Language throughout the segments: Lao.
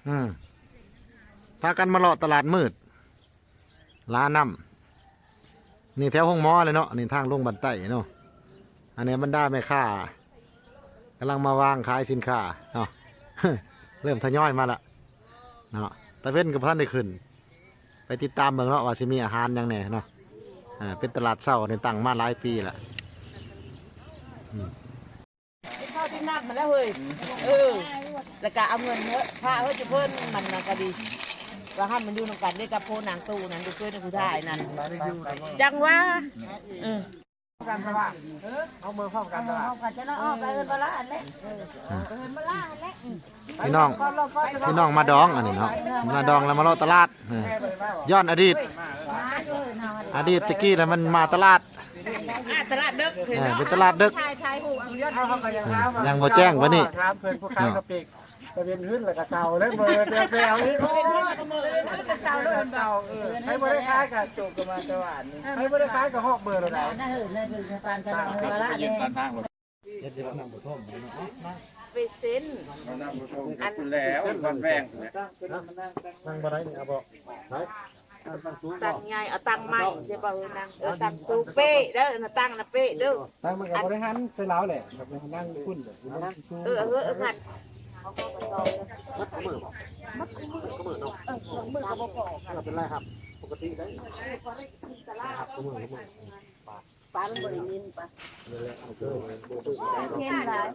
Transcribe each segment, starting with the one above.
ອືມ ພາກັນມາເລາະຕະຫຼາດມືດ ລານ້ຳ ນີ້ແຖວໂຮງໝໍເລີຍເນາະ ນີ້ທາງລົງບ້ານໃຕ້ເນາະ. ອັນນີ້ບັນດາແມ່ຄ້າກຳລັງມາວາງຂາຍສິນຄ້າເນາະ ເລີ່ມທະຍອຍມາລະເນາະ ຕາເວັນກໍບໍ່ທັນໄດ້ຂຶ້ນ. ໄປຕິດຕາມເບິ່ງເນາະ ວ່າຊິມີອາຫານຫຍັງແດ່ເນາະ. ອ່າ ເປັນຕະຫຼາດເຊົ້ານີ້ຕັ້ງມາຫຼາຍປີລະ. ອືມ ກິນເຂົ້າກິນນ້ຳຫັ້ນແຫຼະເຮີ້ຍ. ເອີ ແລ້ວກະເອົາເງິນເຮີ້ຍ ພາເຮີ້ຍ ຈຸເພິ່ນ ມັນນະກະດີ ວ່າຫັ້ນມັນຢູ່ນຳກັນເດ້ກັບໂພນາງຕູ້ນັ້ນ ຢູ່ເພິ່ນຜູ້ທ້າຍນັ້ນ ຈັງຫວະ. ເອີ ເຮົາເມືອພ້ອມກັນຕະຫຼາດ ພີ່ນ້ອງ ພີ່ນ້ອງມາດອງອັນນີ້ເນາະ ມາດອງແລ້ວມາເລາະຕະຫຼາດ ເອີ ຍ້ອນອະດີດ ອະດີດແຕ່ກີ້ລະມັນມາຕະຫຼາດ ອ່າ ຕະຫຼາດເດິກ ເອີ ເປັນຕະຫຼາດເດິກ ເອີ ຍັງບໍ່ແຈ້ງປານນີ້ ຖາມເພິ່ນຜູ້ຂາຍກະປິກ ຕາເວັນຂຶ້ນແລ້ວກະເຊົາເລີຍ ເບີແຊວໆ ນີ້ ໂອ້ຍ ເຊົາເລີຍ ເອີ ໃຜບໍ່ໄດ້ຂາຍກະຈົບ ກະມາແຕ່ວານນີ້ ໃຜບໍ່ໄດ້ຂາຍກະຮອກເບີແລ້ວໄດ໋. ເປັນເຊັນ ເອົານ້ຳບໍ່ທົ່ວມ ອັນ ພຸ້ນແລ້ວ ວັດແວງ ນັ່ງບໍ່ໄດ້ນີ້ ເອົາບໍ່ ໄປ ຕັ້ງໃຫຍ່ ເອົາຕັ້ງໃໝ່ ຊິບໍ່ເອີ ນັ່ງ ເອີ ຕັ້ງສູງ ເປ້ເດີ ນະ ຕັ້ງນະ ເປ້ເດີ ຕັ້ງມັນກໍບໍ່ໄດ້ຫັນໃສ່ລາວແຫຼະ ນັ່ງພຸ້ນ ເອີ ເອີ ເອີ ຫັ້ນ ມັດຄູ່ມື້ບໍ່ ມັດຄູ່ມື້ ມັດຄູ່ມື້ເນາະ ເອີ ມື້ກໍບໍ່ພໍ ເປັນໄລຮັບປົກກະຕິໄດ໋ ຮັບຄູ່ມື້ ປາມັນບໍ່ໄດ້ຍິນປະ ເຫັນຫຼາຍ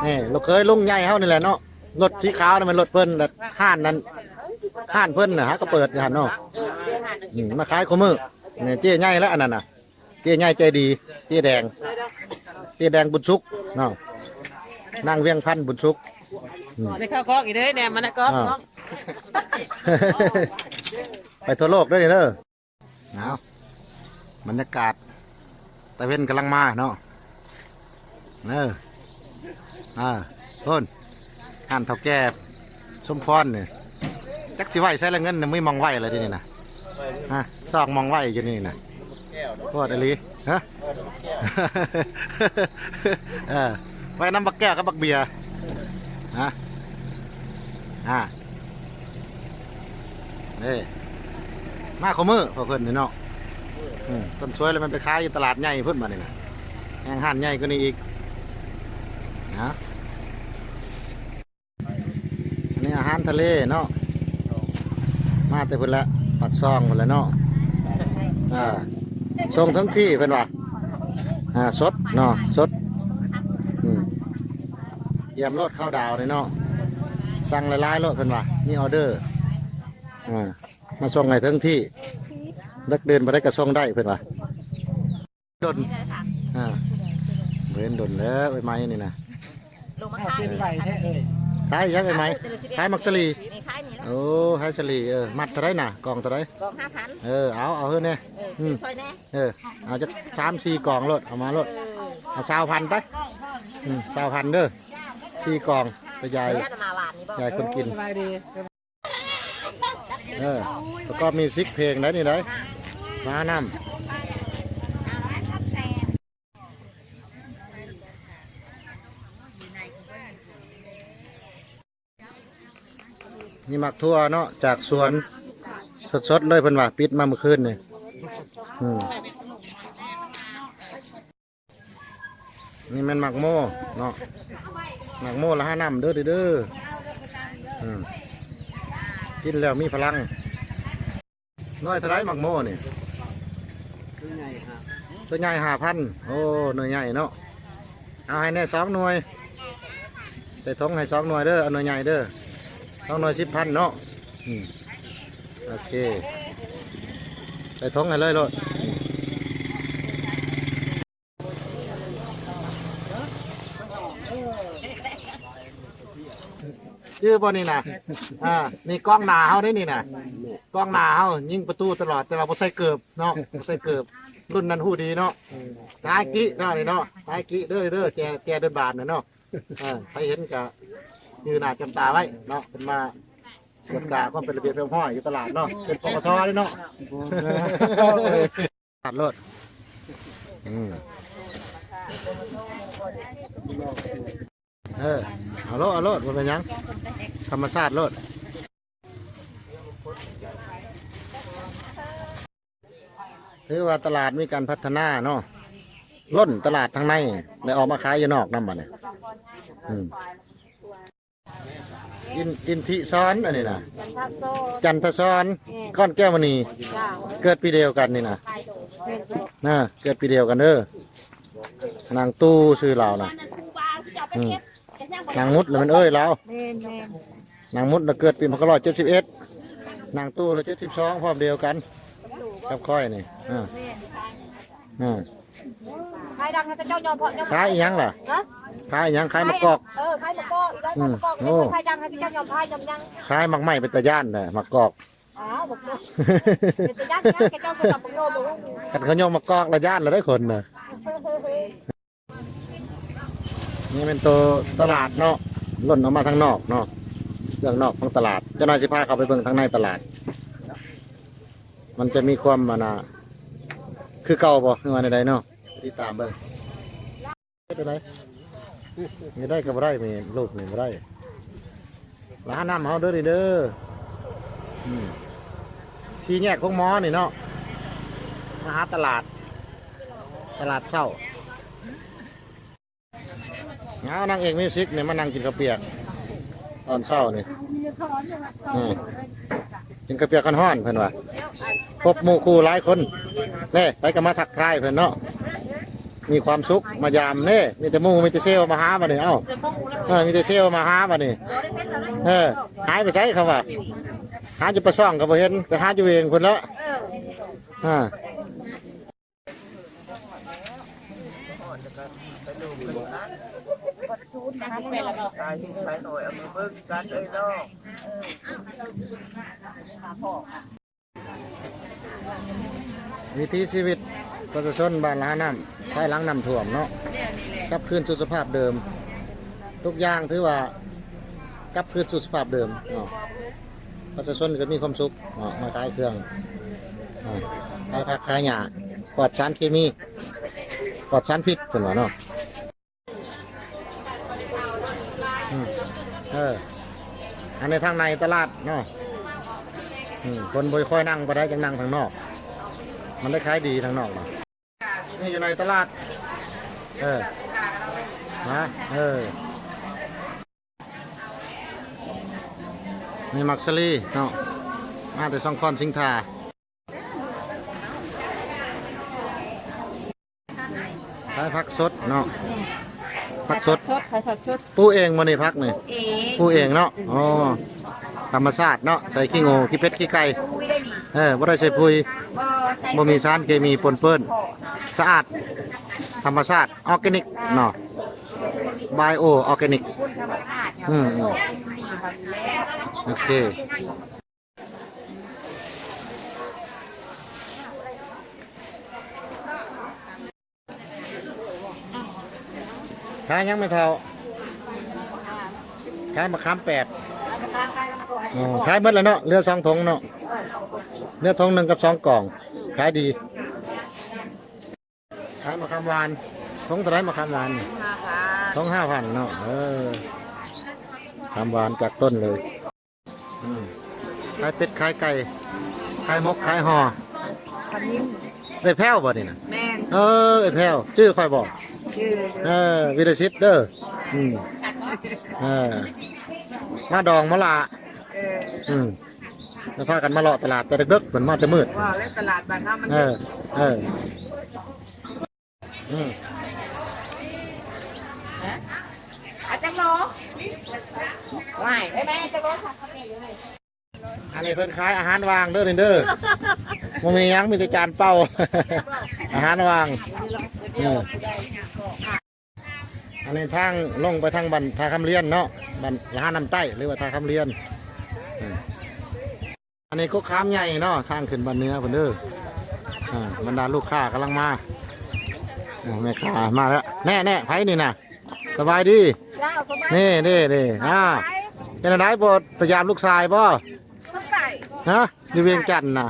ນີ້ ລູກເຂີຍລຸງໃຫຍ່ເຮົານີ້ແຫຼະເນາະ ລົດສີຂາວນັ້ນແມ່ນລົດເພິ່ນ ແລະ ຮ້ານນັ້ນ ຮ້ານເພິ່ນນະ ຫາກະເປີດຢູ່ຫັ້ນເນາະ. ອືມ ມາຂາຍຄູ່ມື້ ນີ້ເຈ້ໃຫຍ່ແລ້ວ ອັນນັ້ນນະ ເຈ້ໃຫຍ່ໃຈດີ ເຈ້ແດງ ເຈ້ແດງບຸນສຸກເນາະ ນາງວຽງພັນບຸນສຸກ. ອືມ ໄດ້ເຂົ້າກ້ອງອີກເດີແນມມັນນະກ້ອງ ອ້າວ ໄປທົ່ວໂລກເດີນີ້ເດີ. ເອົາ ບັນຍາກາດຕາເວັນກຳລັງມາເນາະ ເອີ ອ່າ ພຸ້ນ ຮ້ານເຖົ້າແກ່ສົມພອນນີ້ ຈັກຊິໄວ້ໃສລະ ເງິນມີໝ່ອງໄວ້ລະເດນີ້ນະ ຮະ ຊອກໝ່ອງໄວ້ຢູ່ນີ້ນະ ໂພດອີ່ຫຼີ ຮະ ເອີ ໄວ້ນຳບັກແກ້ວກັບບັກເບຍ ຮະ ອ່າ ເດ້ ມາຄູ່ມື້ພວກເພິ່ນນີ້ເນາະ ອືມ ຕົ້ນສວຍແລ້ວມັນໄປຂາຍຢູ່ຕະຫຼາດໃຫຍ່ພຸ້ນບາດນີ້ນະ ແຮ່ງຮ້ານໃຫຍ່ກວ່ານີ້ອີກນະ. ອັນນີ້ອາຫານທະເລເນາະ ມາແຕ່ພຸ້ນແຫຼະ ປາກຊ່ອງພຸ້ນແຫຼະເນາະ ອ່າ ສົ່ງເຖິງທີ່ເພິ່ນວ່າ ອ່າ ສົດເນາະ ສົດ ອືມ ຢ້ຽມໂລດເຂົ້າດາວນີ້ເນາະ ສັ່ງຫຼາຍໆໂລດເພິ່ນວ່າ ມີອໍເດີ ອ່າ ມາສົ່ງໃຫ້ເຖິງທີ່ ເລິກເດີນບໍ່ໄດ້ກະສົ່ງໄດ້ເພິ່ນວ່າ ດົນ ອ່າ ບໍ່ເຫັນດົນແລ້ວ ເອື້ອຍໄມ້ນີ້ນະ ລົງມາຂາຍ ຂາຍຫຍັງເອື້ອຍໄມ້ ຂາຍໝາກສາລີ ນີ້ຂາຍນີ້ແຫຼະ ໂອ້ ຂາຍສາລີ ເອີ ມັດເທົ່າໃດນະ ກ່ອງເທົ່າໃດ ກ່ອງຫ້າພັນ ເອີ ເອົາ ເອົາເຮີ້ແນ່ ເອີ ອືມ ຊ່ອຍແນ່ ເອີ ເອົາຈັກສາມສີ່ກ່ອງໂລດ ເອົາມາໂລດ ເອີ ເອົາຊາວພັນໄປ ອືມ ຊາວພັນເດີ ສີ່ກ່ອງ ໄປຢາຍ ຢາຍຄົນກິນ. ເອີ ປະກອບມິວສິກເພງໄດ໋ນີ້ໄດ໋ ມານຳ ມີໝາກຖົ່ວເນາະ ຈາກສວນສົດໆເລີຍ ເພິ່ນວ່າປິດມາມື້ຄືນນີ້ ອືມ. ນີ້ແມ່ນໝາກໂມເນາະ ໝາກໂມລະຫານ້ຳເດີ ເດີ ເດີ ອືມ ກິນແລ້ວມີພະລັງ. ໜ່ວຍເທົ່າໃດໝາກໂມນີ້? ຕົວໃຫຍ່ຫ້າ ຕົວໃຫຍ່ຫ້າພັນ ໂອ້ ໜ່ວຍໃຫຍ່ເນາະ ເອົາໃຫ້ແດ່ສອງໜ່ວຍ ໃສ່ຖົງໃຫ້ສອງໜ່ວຍເດີ ເອົາໜ່ວຍໃຫຍ່ເດີ ສອງໜ່ວຍສິບພັນເນາະ ອືມ ໂອເຄ ໃສ່ຖົງໃຫ້ເລີຍໂລດ. ຈື່ບໍ່ນີ້ນະ ອ່າ ນີ້ກອງໜ້າເຮົາເດ້ນີ້ນະ ກອງໜ້າເຮົາຍິງປະຕູຕະຫຼອດ ແຕ່ວ່າບໍ່ໃສ່ເກີບເນາະ ບໍ່ໃສ່ເກີບ ລຸ້ນນັ້ນຮູ້ດີເນາະ ຕາຍກິເນາະນີ້ເນາະ ຕາຍກິເດີ ເດີ ແຈ ແຈເດີນບານນະເນາະ ເອີ ໃຜເຫັນກະຈື່ໜ້າຈຳຕາໄວ້ເນາະ ເພິ່ນມາ ກວດກາຄວາມເປັນລະບຽບຮຽບຮ້ອຍຢູ່ຕະຫຼາດເນາະ ເປັນ ປກສ ເດ້ເນາະ ຕະຫຼາດໂລດ. ອືມ ເອີ ເອົາໂລດ ເອົາໂລດ ບໍ່ເປັນຫຍັງ ທຳມະຊາດໂລດ. ຖືວ່າຕະຫຼາດມີການພັດທະນາເນາະ ລົ້ນຕະຫຼາດທາງໃນ ໄດ້ອອກມາຂາຍຢູ່ນອກນຳບັດນີ້. ອືມ ອິນ ອິນທິສອນ ອັນນີ້ນະ ຈັນທະສອນ ຈັນທະສອນ ແມ່ນ ກ້ອນແກ້ວມະນີ ເກີດປີດຽວກັນນີ້ນະ ແມ່ນ ນະ ເກີດປີດຽວກັນເດີ. ນາງຕູ້ຊື່ລາວນະ ອືມ ນາງມຸດລະແມ່ນເອີຍລາວ ແມ່ນໆ ນາງມຸດລະເກີດປີພັນເກົ້າຮ້ອຍເຈັດສິບເອັດ ນາງຕູ້ລະເຈັດສິບສອງ ພ້ອມດຽວກັນກັບຂ້ອຍນີ້. ເອີ ເອີ ຂາຍດັງໃຫ້ເຂົາເຈົ້າຍອມເພາະຍອມ ຂາຍອີ່ຫຍັງລະ? ຮະ? ຂາຍອີ່ຫຍັງ? ຂາຍໝາກກອກ ເອີ ຂາຍໝາກກອກ ອີກແລ້ວ ອືມ ຂາຍໝາກກອກ ໂອ້ ຂາຍດັງໃຫ້ເຂົາເຈົ້າຍອມພາຍອມຍັງ ຂາຍໝາກໄມ້ເປັນຕາຢ້ານແທ້ ໝາກກອກ. ອ້າວ ບັກໂນ ເປັນຕາຢ້ານຫຍັງ ເຂົາເຈົ້າຄືກັບບັກໂນບໍ່ຮູ້ ຄັນເຂົາຍົກໝາກກອກລະຢ້ານລະໄດ໋ຄົນນະ. ນີ້ແມ່ນໂຕຕະຫຼາດເນາະ ລົ້ນອອກມາທາງນອກເນາະ ເບື້ອງນອກຂອງຕະຫຼາດ. ຈັກໜ່ອຍຊິພາເຂົ້າໄປເບິ່ງທາງໃນຕະຫຼາດ ມັນຈະມີຄວາມ ອັນນ່າ ຄືເກົ່າບໍ່ ຫຼືວ່າແນວໃດເນາະ ຕິດຕາມເບິ່ງ. ເຮັດຈັ່ງໃດ? ນີ້ໄດ້ກໍບໍ່ໄດ້ ນີ້ລູກນີ້ບໍ່ໄດ້. ລະຫານ້ຳເຮົາເດີນີ້ເດີ. ອືມ ສີ່ແຍກໂຮງໝໍນີ້ເນາະ ມາຫາຕະຫຼາດ ຕະຫຼາດເຊົ້າ. ເອົາ ນາງເອກມິວສິກນີ້ມານັ່ງກິນເຂົ້າປຽກຕອນເຊົ້ານີ້. ອືມ ກິນເຂົ້າປຽກຮ້ອນໆ ເພິ່ນວ່າ ພົບໝູ່ຄູ່ຫຼາຍຄົນເດ້ ໃຜກໍມາທັກທາຍເພິ່ນເນາະ ມີຄວາມສຸກມາຢາມເດ້. ມີແຕ່ໝູ່ ມີແຕ່ເຊວມາຫາບັດນີ້. ເອົ້າ ເອີ ມີແຕ່ເຊວມາຫາບັດນີ້. ເອີ ຫາຍໄປໃສເຂົາວ່າ ຫາຢູ່ປາກຊ່ອງກໍບໍ່ເຫັນ ໄປຫາຢູ່ເວງພຸ້ນແລ້ວ. ເອີ ອາ ວິຖີຊີວິດປະຊາຊົນບ້ານລະຫານ້ຳ ພາຍຫຼັງນ້ຳຖ້ວມເນາະ ກັບຄືນສູ່ສະພາບເດີມ. ທຸກຢ່າງຖືວ່າກັບຄືນສູ່ສະພາບເດີມເນາະ. ປະຊາຊົນກໍມີຄວາມສຸກເນາະ ມາຂາຍເຄື່ອງ ອາ ຂາຍຜັກຂາຍຫຍ້າ ປອດສານເຄມີ ປອດສານພິດ ເພິ່ນວ່າເນາະ. ອືມ ເອີ ອັນນີ້ທາງໃນຕະຫຼາດເນາະ. ອືມ ຄົນບໍ່ຄ່ອຍນັ່ງປານໃດ ຈັ່ງນັ່ງທາງນອກ ມັນໄດ້ຂາຍດີທາງນອກເນາະ. ນີ້ຢູ່ໃນຕະຫຼາດ ເອີ ນະ ເອີ ນີ້ໝາກສາລີເນາະ ມາແຕ່ສອງຄອນສິງທາ. ຂາຍຜັກສົດເນາະ ຜັກສົດ ຂາຍຜັກສົດ ຂາຍຜັກສົດ. ປູກເອງບໍ່ນີ້ ຜັກນີ້? ປູກເອງ ປູກເອງເນາະ. ອໍ ທຳມະຊາດເນາະ ໃສ່ຂີ້ຫູ ຂີ້ເປັດ ຂີ້ໄກ່. ເອີ ບໍ່ໄດ້ໃສ່ປຸ໋ຍ ບໍ່ ບໍ່ມີສານເຄມີປົນເປື້ອນ ສະອາດ ທຳມະຊາດ ອອແກນິກເນາະ ໄບໂອອອແກນິກ. ອືມ ອືມ ໂອເຄ. ຂາຍຫຍັງແມ່ເຖົ້າ? ຂາຍໝາກຂາມແປບ. ອໍ ຂາຍໝົດແລ້ວເນາະ ເຫຼືອສອງຖົງເນາະ ເຫຼືອຖົງໜຶ່ງກັບສອງກ່ອງ. ຂາຍດີ. ຂາຍໝາກຂາມຫວານ. ຖົງເທົ່າໃດໝາກຂາມຫວານ? ຖົງຫ້າພັນ. ຖົງຫ້າພັນເນາະ. ເອີ ຂາມຫວານຈາກຕົ້ນເລີຍ. ອືມ ຂາຍເປັດຂາຍໄກ່ ຂາຍໝົກຂາຍຫໍ່. ເອື້ອຍແພ້ວບໍ່ນີ້ນະ? ແມ່ນ. ເອີ ເອື້ອຍແພ້ວ ຈື່ຂ້ອຍບໍ່? ຈື່ຢູ່. ເອີ ວິລະສິດເດີ. ອືມ ເອີ ມາດອງມາຫຼ້າ. ເອີ ອືມ ແລ້ວພາກັນມາເລາະຕະຫຼາດແຕ່ເດິກໆ ເພິ່ນມາແຕ່ມືດ. ວ່າແລ້ວຕະຫຼາດບ້ານເຮົາມັນ ເອີ ເອີ ອືມ ອາ ຈັກໂລ? ຫວາຍ ໄດ້ໄໝ? ຈັກໂລ? ອັນນີ້ເພິ່ນຂາຍອາຫານວ່າງເດີນີ້ເດີ. ບໍ່ມີຫຍັງ ມີແຕ່ຈານເປົ່າ ອາຫານວ່າງ. ເອີ ອັນນີ້ທາງລົງໄປທາງບ້ານທ່າຄຳລຽນເນາະ ບ້ານລະຫານ້ຳໃຕ້ ຫຼືວ່າທ່າຄຳລຽນ. ເອີ ອັນນີ້ກົກຂາມໃຫຍ່ເນາະ ທາງຂຶ້ນບ້ານເໜືອພຸ້ນເດີ. ອ່າ ບັນດາລູກຄ້າກຳລັງມາ. ອ່າ ແມ່ຄ້າມາແລ້ວ. ແນ່ໆ ໃຜນີ້ນະ? ສະບາຍດີ. ເຈົ້າ ສະບາຍ. ນີ້ໆໆ ອ່າ ເປັນຈັ່ງໃດ ບໍ່ໄປຢາມລູກຊາຍບໍ່? ຮະ ຢູ່ວຽງຈັນນະ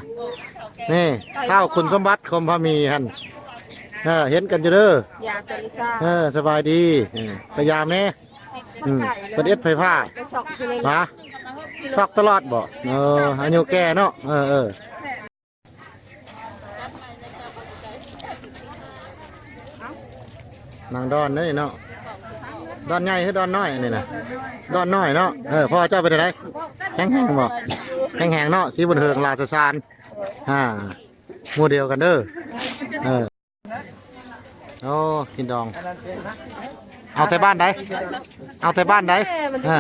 ນີ້ ທ້າວຂຸນສົມບັດ ຄອມພາມີຫັ້ນ ເອີ ເຫັນກັນຢູ່ເດີ ຢາມແຕ່ເຊົ້າ ເອີ ສະບາຍດີ ເອີ ໄປຢາມແດ່ ອືມ ເພິ່ນເອັດໄຟຟ້າ ໄປຊອກຢູ່ໃນ ຫວາ ຊອກຕະຫຼອດບໍ ເອີ ອາຍຸແກ່ເນາະ ເອີ ເອີ. ນາງດອນເດ້ເນາະ ດອນໃຫຍ່ຄືດອນນ້ອຍອັນນີ້ນະ ດອນນ້ອຍເນາະ ເອີ ພໍ່ເຈົ້າເປັນໃດ ແຂງແຮງບໍ່ ແຂງແຮງເນາະ ສີບຸນເຮືອງ ລາຊະຊານ ອ່າ ໝູ່ດຽວກັນເດີ ເອີ ໂອ້ ກິນດອງ ເອົາແຕ່ບ້ານໃດ ເອົາແຕ່ບ້ານໃດ ເອີ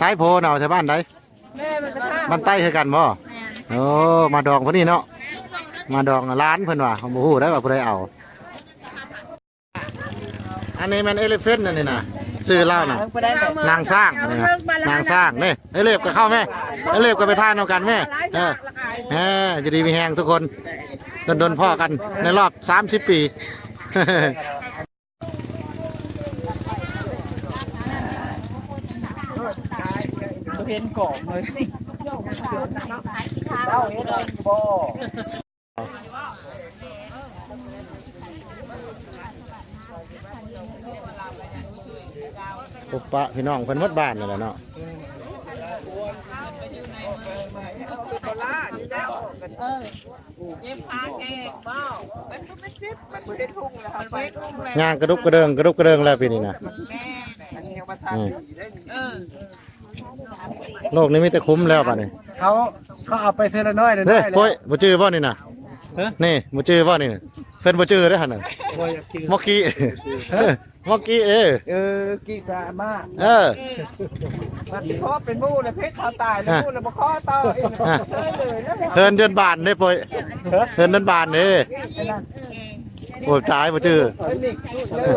ສາຍໂພນເອົາແຕ່ບ້ານໃດ ແມ່ມັນກະທາ ບ້ານໃຕ້ຄືກັນບໍ່ ແມ່ນ ໂອ້ ມາດອງຜູ້ນີ້ເນາະ ມາດອງຫຼານເພິ່ນວ່າ ບໍ່ຮູ້ໄດ໋ວ່າຜູ້ໃດເອົາ ອັນນີ້ແມ່ນເອລິເຟັນອັນນີ້ນະ ຊື່ລາວນະ ນາງຊ້າງນີ້ນະ ນາງຊ້າງນີ້ ເອເລັບກໍເຂົ້າແມ່ ເອເລັບກໍໄປທານນຳກັນແມ່ ເອີ ເອີ ຢູ່ດີມີແຮງທຸກຄົນ ດົນໆພໍ້ກັນໃນລອບສາມສິບປີ. ເຫັນກອງເລີຍ ເຈົ້າເຫັນບໍ່ ພົບປະພີ່ນ້ອງເພິ່ນໝົດບ້ານນີ້ແຫຼະເນາະ. ເອີ ເຈັບຂາແຂງບໍ່ ມັນຄືໄປເຈັບ ມັນບໍ່ໄດ້ທຸ່ງແລ້ວ ມັນບໍ່ໄດ້ທຸ່ງແລ້ວ ຍ່າງກະດຸກກະເດິງ ກະດຸກກະເດິງແລ້ວປີນີ້ນະ ແມ່ນ ອັນນີ້ວ່າທາງດີເດ້ ເອີ ໂລກນີ້ມີແຕ່ຂຸມແລ້ວບາດນີ້ ເຂົາ ເຂົາເອົາໄປເທື່ອລະໜ້ອຍ ເດ້ ນ້ອຍໆ ໂອ້ຍ ບໍ່ຈື່ບໍ່ນີ້ນະ ຮະ ນີ້ບໍ່ຈື່ບໍ່ນີ້ ເພິ່ນບໍ່ຈື່ເດ້ຫັ້ນນະ ບໍ່ຢາກຈື່ ໝໍກີ້ ຮະ ໝໍກີ້ເດ້ ເອີ ກີ້ກະມາ ເອີ ມັນຂໍເປັນໝູ່ແລ້ວເພກເຂົາຕາຍແລ້ວ ໝູ່ແລ້ວບໍ່ຂໍຕໍ່ອີກ ເຊີຍເລີຍແລ້ວ ເຮືອນເດືອນບານເດ້ໂປ້ຍ ເຮືອນເດືອນບານເດ້ ໂອ້ຍ ຕາຍ ບໍ່ຈື່ ເອີ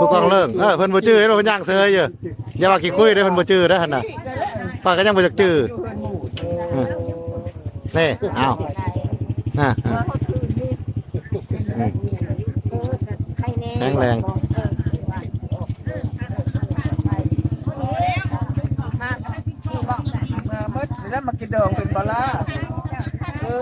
ຜູ້ກອງເລີງ ເອີ ເພິ່ນບໍ່ຈື່ເດ້ ເພິ່ນຍ່າງເຊີຍຢູ່ ຢ່າວ່າຂີ້ຄຸຍເດ້ ເພິ່ນບໍ່ຈື່ເດ້ຫັ້ນນະ ປາກໍຍັງບໍ່ຈັກຈື່ ເອີ ນີ້ ເອົາ ອ່າ ອ່າ ອືມ ແຂງແຮງ ເອີ ມາ ມາໝົດແລ້ວ ມາກິນດອງເປັນບໍ່ລະ ເອີ.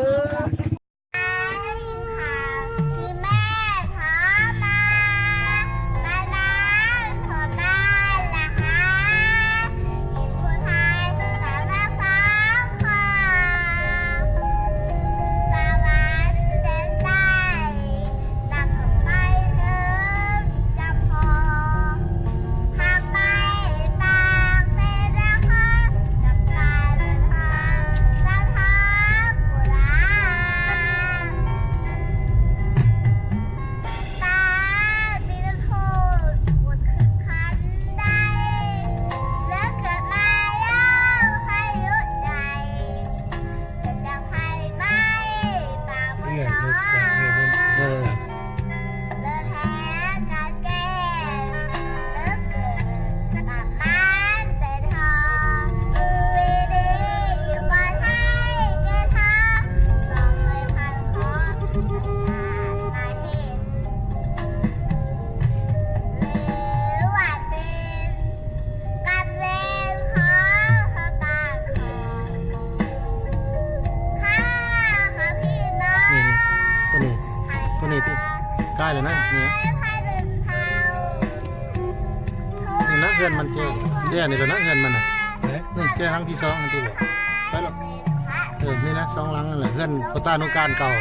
ນີ້ ນີ້ ໂຕນີ້ ໂຕນີ້ຕິ ກາຍແລ້ວນະ ນີ້ນະ ນີ້ນະ ເຮືອນມັນແຈ້ ແຈ້ນີ້ແຫຼະນະ ເຮືອນມັນນະ ນີ້ແຈ້ຫຼັງທີສອງຫັ້ນຕິ ໄປລະ ເອີ ນີ້ນະ ສອງຫຼັງນັ້ນແຫຼະ ເຮືອນພໍ່ຕານຸການເກົ່ານະ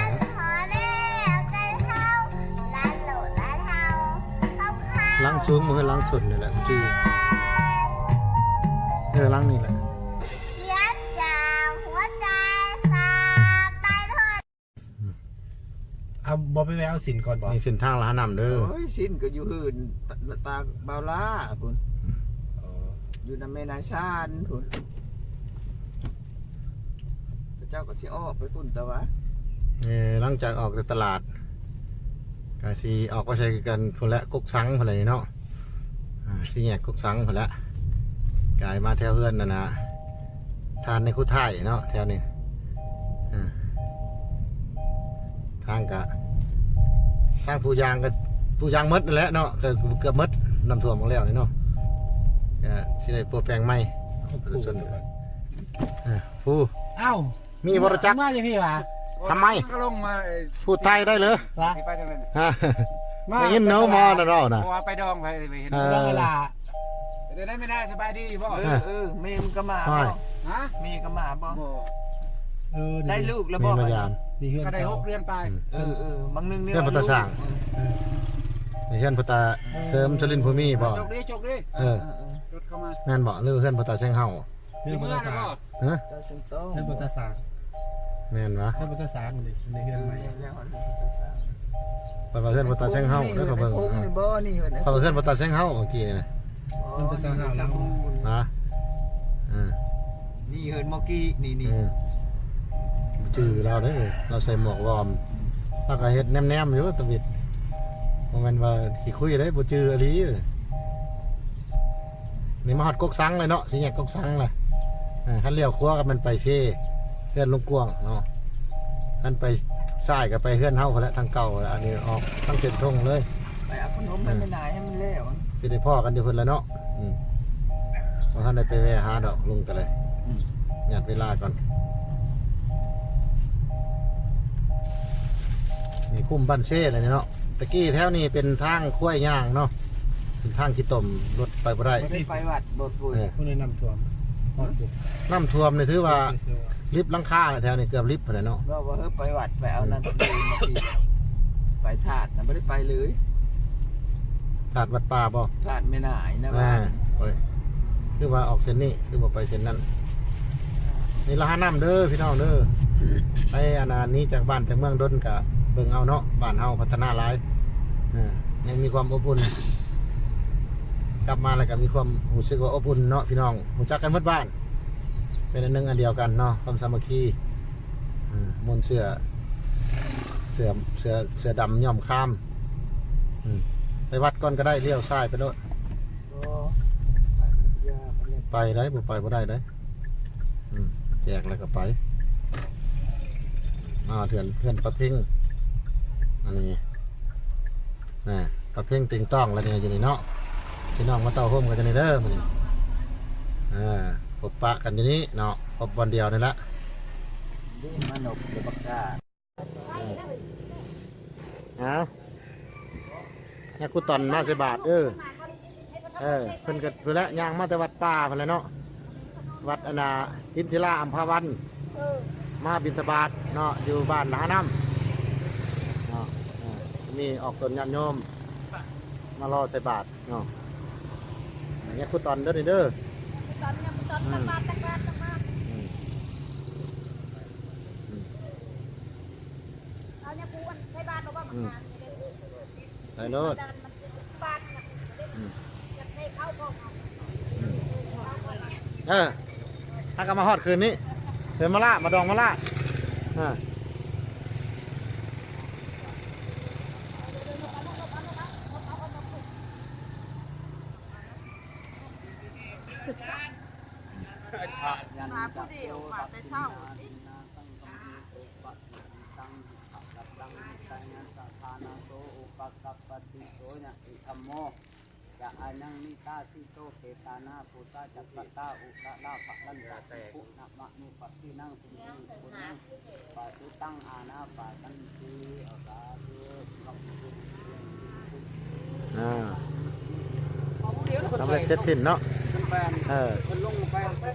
ຫຼັງສູງ ເຮືອນຫຼັງສຸດນີ້ແຫຼະ ຈື່ ເອີ ຫຼັງນີ້ແຫຼະ. ເອົາ ບໍ່ໄປແວ່ເອົາສິນກ່ອນບໍ່? ນີ້ເສັ້ນທາງລະຫານ້ຳເດີ. ໂອ້ຍ ສິນກໍຢູ່ເຮືອນຕາ ຕາບ່າວຫຼ້າພຸ້ນ ຢູ່ນຳແມ່ນາຍຊານພຸ້ນ ເຂົາເຈົ້າກໍຊິອອກໄປພຸ້ນແຕ່ວ່າ ເອີ ຫຼັງຈາກອອກຈາກຕະຫຼາດ ກໍຊິອອກໄປໃສ່ກັນພຸ້ນແຫຼະ ກົກສັງພຸ້ນແຫຼະເນາະ ອ່າ ສີ່ແຍກກົກສັງພຸ້ນແຫຼະ ກາຍມາແຖວເຮືອນນັ້ນນະ ທ່ານໃນຄູທ້າຍເນາະ ແຖວນີ້ ອ່າ ທາງກະ ທາງຜູ້ຍ່າງກໍ ຜູ້ຍ່າງໝົດນັ້ນແຫຼະເນາະ ກໍເກືອບໝົດ ນ້ຳຖ້ວມໝົດແລ້ວນີ້ເນາະ ກໍຊິໄດ້ປົວແປງໃໝ່ ປະຊາຊົນ ເອີ ຜູ້ ເອົ້າ ມີບໍ່ຮູ້ຈັກ ມາຢູ່ພີ້ຫວາ? ທຳໄມ? ກໍລົງມາ ເອີ ພູດໄທໄດ້ເລີຍ ຫວາ? ຊິໄປທາງນັ້ນ ຮະ ມາ ໄດ້ຍິນເນາະ ມານະເວົ້ານະ ເພາະວ່າໄປດອງ ໄປ ໄປເຫັນ ເອີ ດອງເວລາ ເປັນໄດ້ ແມ່ນາ ສະບາຍດີຢູ່ບໍ່? ເອີ ເອີ ເອີ ແມ່ມັນກໍມາບໍ່? ຮະ ແມ່ກໍມາບໍ່? ບໍ່ ເອີ ໄດ້ລູກແລ້ວບໍ່? ມາຢາມ ນີ້ເຮືອນ ກໍໄດ້ ເກົ່າ ຫົກເດືອນປາຍ ອືມ ເອີ ເອີ ບາງໜຶ່ງນີ້ ເຮືອນພໍ່ຕາສ້າງ ເອີ ເຮືອນພໍ່ຕາເສີມ ເອີ ສະລິນພູມີບໍ່? ໂຊກດີ ໂຊກດີ ເອີ ເອີ ເອີ ລົດເຂົ້າມາ ແມ່ນບໍ່? ຫຼືເຮືອນພໍ່ຕາແຊງເຮົາ? ເຮືອນພໍ່ຕາສ້າງ ຮະ? ເຮືອນພໍ່ຕາສ້າງ ແມ່ນຫວາ? ເຮືອນພໍ່ຕາສ້າງນີ້ ໃນເຮືອນໃໝ່ ແມ່ນແລ້ວ ເຮືອນພໍ່ຕາສ້າງ ຂ້ອຍວ່າເຮືອນພໍ່ຕາແຊງເຮົາເດີ ຂ້ອຍເບິ່ງ ເອີ ນີ້ບໍ່ ນີ້ເຮືອນ ຂ້ອຍວ່າເຮືອນພໍ່ຕາແຊງເຮົາເມື່ອກີ້ນີ້ນະ ອໍ ເຮືອນພໍ່ຕາສ້າງເຮົາ ຫວາ? ເອີ ນີ້ເຮືອນເມື່ອກີ້ນີ້ ນີ້ ອືມ ຈື່ລາວເດີ ລາວໃສ່ໝວກວອມ ລາວກໍເຮັດແນມໆຢູ່ ຕະຫວິດ ບໍ່ແມ່ນວ່າຂີ້ຄຸຍເດ້ ບໍ່ຈື່ອີ່ຫຼີ. ນີ້ມາຮອດກົກສັງແລ້ວເນາະ ສີ່ແຍກກົກສັງແລ້ວ ເອີ ຄັນລ້ຽວຂວາກໍແມ່ນໄປເຊ ເຮືອນລຸງກວາງເນາະ ຄັນໄປຊ້າຍກໍໄປເຮືອນເຮົາພຸ້ນແຫຼະ ທາງເກົ່າ ອັນນີ້ອອກທາງເສັ້ນທົ່ງເລີຍ ໄປເອົາຂະໜົມໃຫ້ແມ່ນາຍໃຫ້ມັນແລ້ວ ຊິໄດ້ພໍ້ກັນຢູ່ພຸ້ນແຫຼະເນາະ ອືມ ບໍ່ທັນໄດ້ໄປແວ່ຫາດອກ ລຸງກໍເລີຍ ອືມ ຍາດເວລາກ່ອນ ນີ້ຄຸ້ມບ້ານເຊແລ້ວນີ້ເນາະ ຕະກີ້ແຖວນີ້ເປັນທາງຄວາຍຍ່າງເນາະ ເປັນທາງຂີ້ຕົມ ລົດໄປບໍ່ໄດ້ ບໍ່ໄດ້ໄປວັດບໍ່ ເອີ ຜູ້ໃດນ້ຳຖ້ວມ ຮອດຢູ່ ນ້ຳຖ້ວມນີ້ຖືວ່າລິບຫຼັງຄາແຫຼະ ແຖວນີ້ເກືອບລິບພຸ້ນແຫຼະເນາະ ເວົ້າວ່າ ເອີ ໄປວັດໄປເອົານັ້ນ ອືມ ໄປທາດນະ ບໍ່ໄດ້ໄປເລີຍ ທາດວັດປ່າບໍ່? ທາດແມ່ນາຍນະ ອ່າ ວ່າ ໂອ້ຍ ຄືວ່າອອກເສັ້ນນີ້ ຄືບໍ່ໄປເສັ້ນນັ້ນ ນີ້ລະຫານ້ຳເດີພີ່ນ້ອງເດີ ໄປອັນນັ້ນ ໜີຈາກບ້ານຈາກເມືອງດົນກະເບິ່ງເອົາເນາະ ບ້ານເຮົາພັດທະນາຫຼາຍ ເອີ ຍັງມີຄວາມອົບອຸ່ນ ກັບມາແລ້ວກະມີຄວາມຮູ້ສຶກວ່າອົບອຸ່ນເນາະພີ່ນ້ອງ ຮູ້ຈັກກັນໝົດບ້ານ ເປັນອັນໜຶ່ງອັນດຽວກັນເນາະ ຄວາມສາມັກຄີ ເອີ ມ່ວນເສື້ອ ເສື້ອ ເສື້ອ ເສື້ອດຳຍ້ອມຄາມ ອືມ ໄປວັດກ່ອນກໍໄດ້ ລ້ຽວຊ້າຍໄປໂລດ ບໍ່ ໄປໄດ້ ບໍ່ໄປບໍ່ໄດ້ເດ້ ອືມ ແຈກແລ້ວກໍໄປ ມາເຮືອນ ເຮືອນປ້າເພັງ ອັນນີ້ ນະ ປ້າເພັງຕິງຕ້ອງລະນີ້ ຢູ່ນີ້ເນາະ ພີ່ນ້ອງມາເຕົ້າໂຮມກັນຢູ່ນີ້ເດີມື້ນີ້ ເອີ ພົບປະກັນຢູ່ນີ້ເນາະ ພົບບ່ອນດຽວນີ້ລະ ນີ້ມານົບຢູ່ປາກກາ ເອີ ເອົາ ຍາຄູຕອນມາໃສ່ບາດ ເອີ ເອີ ເພິ່ນກໍພຸ້ນແຫຼະ ຍ່າງມາແຕ່ວັດປ່າພຸ້ນແຫຼະເນາະ ວັດອັນນ່າ ຫີນສິລາອຳພາວັນ ເອີ ມາບິນທະບາດເນາະ ຢູ່ບ້ານລະຫານ້ຳເນາະ ເອີ ມີອອກຕົນຍາດໂຍມມາລໍໃສ່ບາດເນາະ ຍາຄູຕອນເດີນີ້ເດີ ຕອນ ຕອນ ອືມ ຕັກບາດ ຕັກບາດ ຕັກບາດ ອືມ ອືມ ເອົາຍາຄູອັນໃສ່ບາດບໍ່ ອືມ ໃສ່ໂລດ ອືມ ອືມ ເອີ ຖ້າກໍມາຮອດຄືນນີ້ ເປັນມະລາ ມາດອງມະລາ ເອີ ມາຜູ້ດຽວ ມາແຕ່ເຊົ້າ ຈະອາຍັງນິຕາສິໂຕ ເປຕານາ ພູຊາຈັກກະຕາ ອຸຕະລາ ພະລັນຕະ ພິກຂຸ ນະມະນຸ ປະສິນັງ ສຸນີ ປຸນຍັງ ປະສຸຕັງ ອານາປາກັນຕິ ເອົາສາທຸ ອາ ສຳເລັດເສັດສິ້ນເນາະ ເອີ ເພິ່ນລົງໄປ